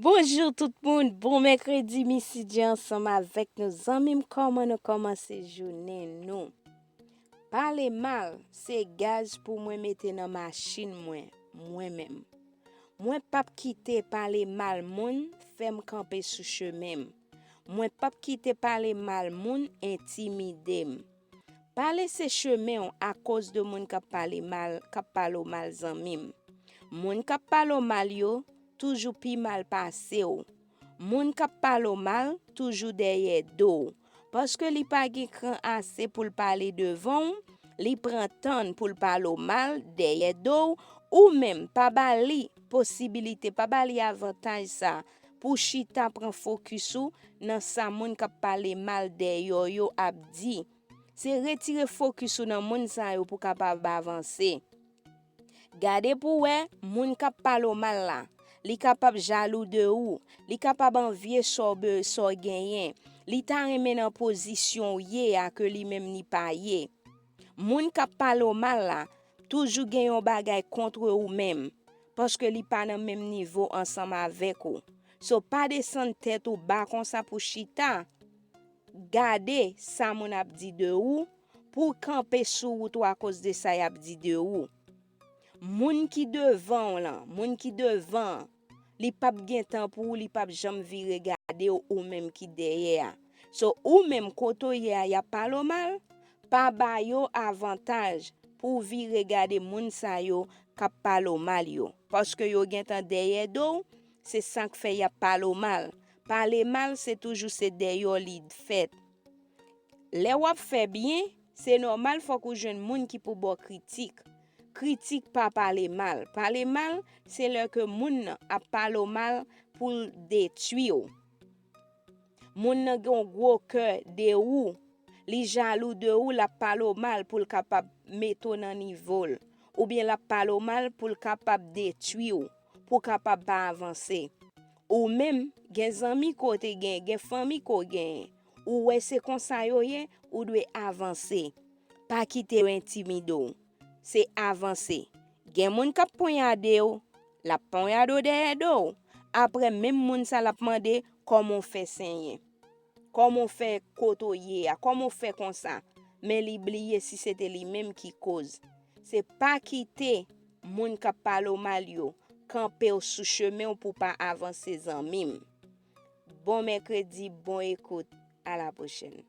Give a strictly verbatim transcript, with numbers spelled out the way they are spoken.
Bonjou tout moun, bon mèkredi, Missy J ansanm avèk nou zanmi m, kòman nou kòmanse jounen nou? Pale mal se gaz pou mwen mete nan machin mwen, mwen menm. Mwen p ap kite pale mal moun fè m kanpe sou chemen m. Mwen p ap kite pale mal moun entimide m. Pa lese chemen w akoz de moun k ap pale mal, k ap pale w mal zanmi m. Moun k ap pale w mal yo toujou pi mal pase w. Moun k ap pale w mal toujou dèyè do w. Paske li pa gen kran ase pou l pale devan w, li pran tan n pou l pale w mal dèyè do w, ou menm pa ba li posibilite, pa ba li avantaj sa pou chita pran fokis ou nan sa moun k ap pale mal dèyè w yo ap di. Se retire fokis ou nan moun sa yo pou w kapab avanse. Gade pou w wè, moun k ap pale w mal la, li kapab jalou de ou, li kapab anvye sa w be-, sa w genyen, li ta renmen nan pozisyon w ye a ke li menm li pa ye. Moun k ap pale w mal la, toujou gen yon bagay kont ou menm, paske li pa nan menm nivo ansanm avèk ou. So, pa desann tèt ou ba konsa pou chita. Gade sa moun ap di de ou, pou w kanpe sou wout ou akoz de sa y ap di de ou. Moun ki devan w lan, moun ki devan, li p ap gen tan pou ou, li p ap janm vire gade w, ou menm ki dèyè a. So, ou menm kote w ye a, y ap pale w mal, pa ba yo avantaj pou w vire gade moun sa yo k ap pale w mal yo. Paske yo gentan dèyè do w, se sa k fè y ap pale w mal. Pale mal, se toujou se dèyè w li fèt. Lè w ap fè byen, se nòmal fòk ou jwenn moun ki pou ba w kritik. Kritik pa pale mal. Pale mal, se lè ke moun nan ap pale w mal pou l detwi w. Moun nan gen yon gwo kè de ou. Li jalou de ou, l ap pale w mal pou l kapab mete w nan nivo l. Oubyen l ap pale w mal pou l kapab detwi w, pou w kapab pa avanse. Ou menm, gen zanmi ke w te gen, gen fanmi ke w genyen. Ou wè se konsa yo ye, ou dwe avanse. Pa kite yo entimide w. Se avanse. Gen moun k ap ponyade w, l ap ponyade w dèyè do w. Apre, menm moun sa l ap mande, kòman w fè senyen? Kòman w fè kote w ye a? Kòman w fè konsa? Men li bliye si se te li menm ki koz. Se pa kite moun k ap pale w mal yo kanpe w sou chemen w pou w pa avanse, zanmi m. Bon mèkredi, bon ekout. A la pwochèn.